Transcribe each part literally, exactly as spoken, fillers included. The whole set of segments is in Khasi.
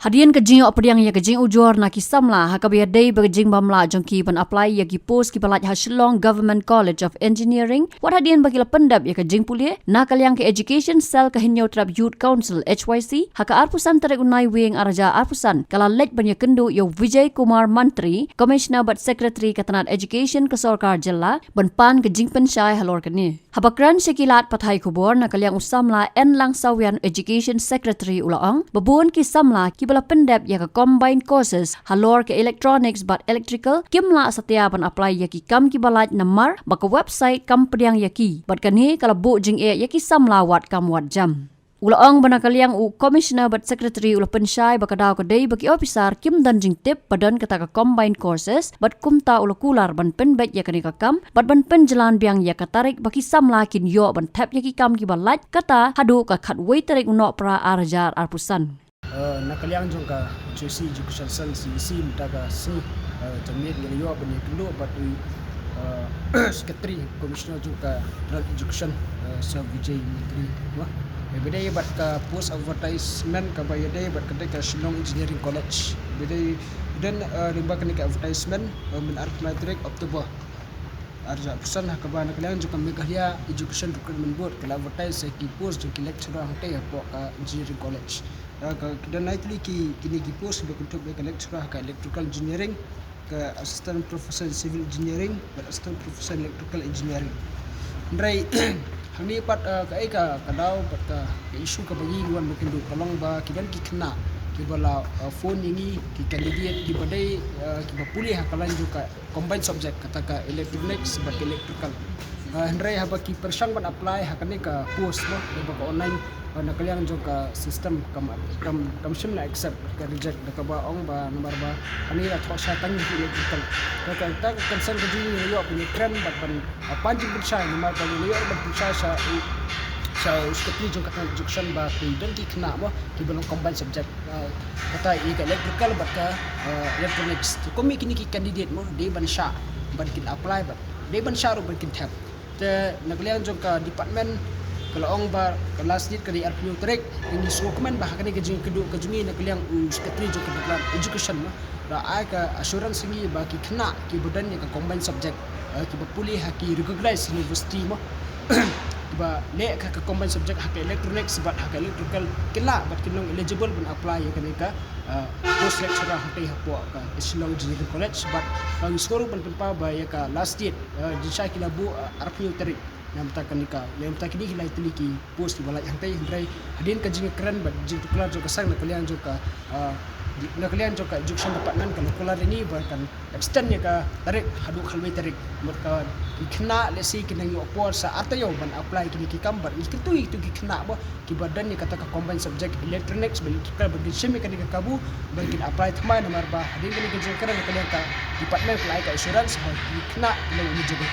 Hadien ka jingïoh pdiang ïa ka jingujor na ki samla ha kaba ïadei bad ka jingbym lah jong ki ban apply ïa ki post kiba lait ha Shillong Government College of Engineering, wat hadien ba ki la pyndep ïa ka jingpule, na ka liang ka Education Cell ka Hynñiewtrep Youth Council, H Y C, ha ka arphew san tarik u Naiwieng arhajar arphew san, ka la leit ban ïakynduh ïa u Vijay Kumar Mantri, Commissioner bad Secretary ka tnat Education ka Sorkar Jylla, ban pan ka jingpynshai halor kane. Haba kren sha ki lad pathai khubor na ka liang u samla N Langsawian, Education Secretary, u la ong ba bun ki samla kiba la pyndep ïa ka combined courses halor ka electronics bad electrical kim lah satia ban apply ïa ki kam kiba lait namar ba ka website kam pdiang ïa ki, bad kane ka la buh jingeh ïa ki samla wat kam wat jam. U la ong ba na ka liang u Commissioner bad Secretary u la pynshai ba ka daw ka dei ba ki officer kim don jingtip ba don kata ka combined courses, bad kumta u la kular ban pynbeit ïa kane ka kam bad ban pynjlan biang ïa ka tarik ba ki samla kin ïoh ban thep ïa ki kam kiba lait, kata haduh ka khatwei tarik u Nohprah arhajar arphew san. Eh, na ka liang jong ka H Y C Education Cell, C E C, mynta ka sngi, eh, janmiet ngi la ïoh ban ïakynduh bad u, eh, Secretary Commissioner jong ka General Education, eh, Sir Vijay Mantri, mo. Eh, ba ïadei bad ka post advertisement kaba ïadei bad ka dei ka Shillong Engineering College. Ba ïadei don, eh, lyngba kane ka advertisement, eh, mynta arphew tarik October arhajar arphew san, ha kaba na ka liang jong ka Meghalaya Education Recruitment Board ka la advertise ïa ki post jong ki lecturer hangtei hapoh ka Engineering College. Eh, ka, ki don lai tylli ki, kine ki post ba kynthup ïa ka lecturer ha ka Electrical Engineering, ka Assistant Professor in Civil Engineering, bad Assistant Professor in Electrical Engineering. Hynrei hangne pat, eh, kaei ka, ka daw bad ka, ka issue kaba ngi wan ban kynduh ka long ba ki don ki khynnah kiba la, eh, phone ïa ngi, ki candidate kiba dei, eh, kiba pule ha ka lain jong ka combined subject, kata ka electronics bad ka electrical. Ah, hynrei haba ki pyrshang ban apply ha kane ka post, mo, haba ka online, ah, na ka liang jong ka system kam, kam, kam shym la accept, ka reject, da kaba ong ba namar ba kane la thoh shai tang ïa ki electrical. Ka, ka, ka concern ka jong ngi, ngi la ïoh ban ïakren bad ban, ah, pan jingpynshai, namar ba ngi la ïoh ban pynshai sha u, sha u secretary jong ka tnat education ba ki don ki khynnah, mo, kiba long combined subject. Ah, kata ïa ka electrical bad ka, ah, electronics. Te kum ïa kine ki candidate, mo, dei ban shah ban kin apply bad dei ban shah ruh ban kin thep. Te na ka liang jong ka department ka la ong ba ka last date ka dei arphew tarik. Ngi sngewkmen ba ha kane ka jingkynduh ka jong ngi na ka liang u secretary jong ka department education, mo, la ai ka assurance ïa ngi ba ki khynnah kiba don ïa ka combined subject, eh, kiba pule ha ki recognized university, mo, kiba leh ka, ka combined subject ha ka electronics bad ha ka electrical, ki lah bad ki long eligible ban apply ïa kane ka, ah, post lecturer hangtei hapoh ka Shillong Engineering College. Bad, ah, ngi sngewbha ban pynpaw ba ïa ka last date, ah, jingshai ki la buh, ah, arphew tarik. Namar kane ka, namar kine ki lai tylli ki post kiba lait hangtei, hynrei hadien ka jingkren bad jingtuklar jong ka seng na ka liang jong ka, ah, na ka liang jong ka education department ka la kular ïa ngi ba kan extend ïa ka tarik haduh khatwei tarik. Bad ka, ki khynnah lehse kin nang ïoh por sa ar taïew ban apply kine ki kam, bad ngi kyntu ïa kito ki khynnah, mo, kiba don ïa kata ka combined subject electronics bad electrical ban kin shim ïa kane ka kabu ban kin apply thymmai, namar ba hadien kane ka jingkren na ka liang ka department ka la ai ka assurance ba ki khynnah ki long eligible.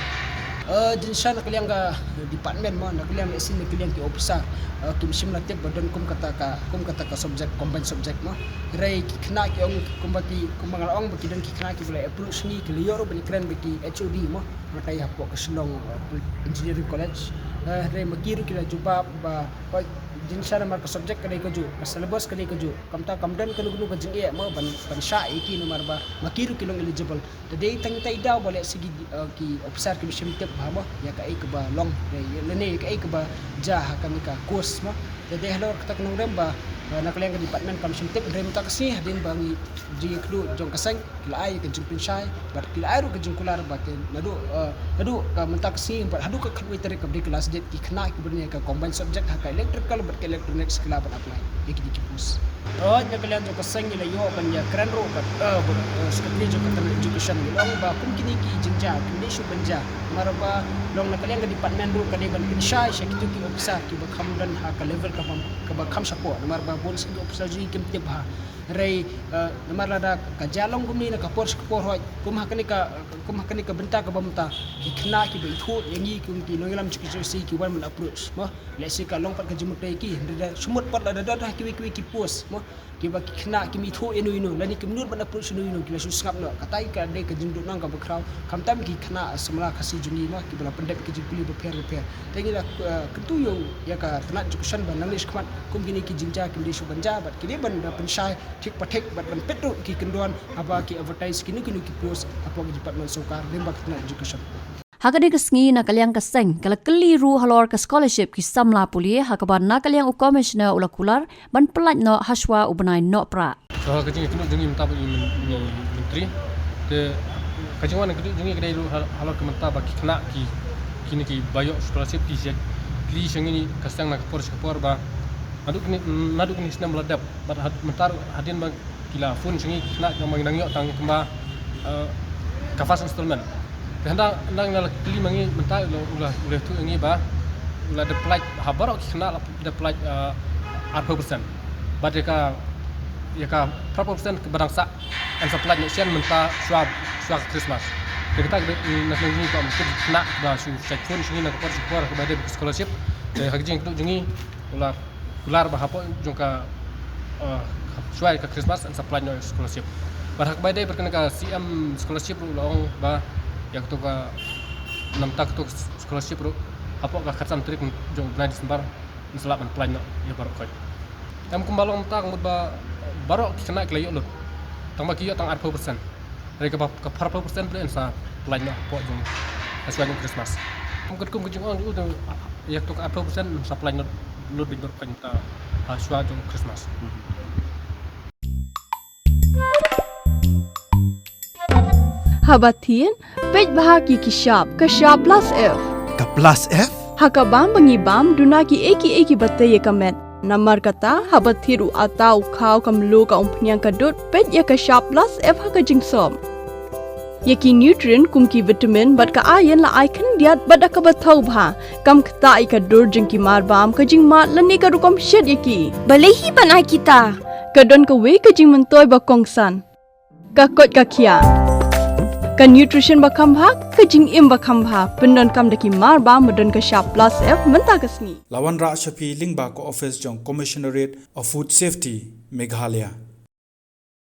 Eh, jingshisha na ka liang ka department, mo, na ka liang lehse na ka liang ki officer, eh, kim shym la tip ba don kum kata ka, kum kata ka subject, combined subject, mo. Hynrei ki khynnah ki ong kumba ki, kumba nga la ong ba ki don ki khynnah kiba la approach ngi, ki la ïoh ruh ban ïakren bad ki H O D, mo, hangtei hapoh ka Shillong, eh, Engineering College. Eh, hynrei ma ki ruh ki la jubab ba, hooid, jingshisha namar ka subject ka dei kajuh, ka syllabus ka dei kajuh. Kumta kam don kano kano ka jingeh, mo, ban, ban shah ïa ki namar ba ma ki ruh ki long eligible. Te dei tang ita i daw ba lehse ki, eh, ki officer kim shym tip bha, mo, ïa kaei kaba long, eh, ïa lane ïa kaei kaba jia ha kane ka course, mo. Te dei halor kata ka nongrim ba, eh, na ka liang ka department kam shym tip, hynrei mynta ka sngi hadien ba ngi jingïakynduh jong ka seng ki la ai ka jingpynshai bad ki la ai ruh ka jingkular ba te naduh, eh, naduh ka mynta ka sngi bad haduh ka khatwei tarik kaba dei ka last date, ki khynnah kiba don ïa ka combined subject ha ka electrical bad ka electronics ki lah ban apply ïa kine ki post. Hooid, na ka liang jong ka seng ngi la ïoh ban ïakren ruh bad, eh, bad, eh, secretary jong ka tnat education, ngi la ong ba kum kine ki jingjia kim dei shuh ban jia, namar ba long na ka liang ka department ruh ka dei ban pynshai sha kito ki officer kiba kham don ha ka level kaba, kaba kham shapoh, namar ba bun sien ki officer jong ngi kim tip bha. Hynrei, eh, namar lada ka jia long kumne na ka por sha ka por, hooid, kum ha kane ka, kum ha kane ka bynta kaba mynta, ki khynnah kiba ithuh ïa ngi kum ki nongïalam jong ka H Y C ki wan ban approach, mo. Lehse ka long pat ka jingmut ïa ki, hynrei da shu mut pat lada don ha kiwei kiwei ki post Kiba ki khynnah kim ithuh ïa no ïa no, lane kim nud ban approach ïa no ïa no, ki la shu sngap noh. Kata ka dei ka jingduhnong kaba khraw, khamtam ki khynnah samla Khasi jong ngi mo, kiba la pyndep ki jingpule bapher bapher. Te ngi la, eh, kyntu ïa u, ïa ka tnat education ba nangne shakhmat kum kine ki jingjia kim dei shuh ban jia, bad kine ban, ban pynshai thik pa thik, bad ban peit ruh ki kyndon haba ki advertise kino kino ki post hapoh ki department sorkar lyngba ka tnat education. Ha kane ka sngi na ka liang ka seng ka la kylli ruh halor ka scholarship ki samla pule, ha kaba na ka liang u Commissioner u la kular ban pyllait noh hashwa u bnai Nohprah. Ka jingkynduh jong ngi mynta ba i myn-, i myntri. Te ka jingwan kynduh jong ngi ka dei ruh hal-, halor ka mynta ba ki khynnah ki, kine kiba ïoh scholarship ki ïa kylli sha ngi ka seng na ka por sha ka por ba naduh kine, naduh kine ki snem ba la dep, bad had-, mynta ruh hadien ba ki la phone sha ngi ki khynnah kiba ngi nang ïoh tang kumba, eh, ka first installment. Te hynda, hynda ngi la kylli ma ngi mynta u la, u la, u la ïathuh ïa ngi ba u la dep pyllait ha baroh ki khynnah la dep pyllait, eh, arphew percent. Bad ïa ka, ïa ka phraphew percent kaba dang sah yn sa pyllait noh shen mynta shuwa, shuwa ka Christmas. Te kata ka dei, mm, na ka liang jong ngi ka, mm, ki khynnah ba shu shait phone sha ngi na ka por sha ka por kaba dei bad ka scholarship. Te ha ka jingkynduh jong ngi u la kular ba hapoh jong ka, eh, shuwa ka Christmas yn sa pyllait noh ïa ka scholarship. Bad ha kaba dei bad kane ka C M scholarship ruh u la ong ba ïa kato ka, namar kato ka scholarship ruh hapoh ka khatsan tarik jong u bnai December yn sa lah ban pyllait noh ïa baroh khoit. Em kumba long mynta ka mut ba baroh ki khynnah ki la ïoh lut. Tang ba ki ïoh tang arphew percent. Hynrei kaba ka phraphew percent pule yn sa pyllait noh hapoh jong, hashwa jong Christmas. Kum katkum ka jingong jong u te ïa kato ka arphew percent yn sa pyllait noh lut beit baroh khoit mynta hashwa jong Christmas. Haba thied, peit bha ïa ki shap, ka shap plus F. Ka plus F? Ha ka bam ba ngi bam, duna kiei kiei kiba tei ïa ka met. Namar kata, haba thied u atta, u khaw, ka mluh, ka umphniang, ka dud, peit ïa ka shap plus F ha ka jingsop. Ïa ki nutrient kum ki vitamin bad ka iron la ai khyndiat bad da kaba thaw bha. Kam ktah ïa ka dur jong ki marbam, ka jingmad lane ka rukom shet ïa ki. Balei hi ban ai kita? Ka don kawei ka jingmyntoi ba kongsan. Ka koit ka khiah. Ka nutrition ba kham bha, ka jingim ba kham bha. Pyndonkam da ki marbam ba don ka shap plus F mynta ka sngi. La wanrah sha phi lyngba ka office jong Commissionerate of Food Safety, Meghalaya.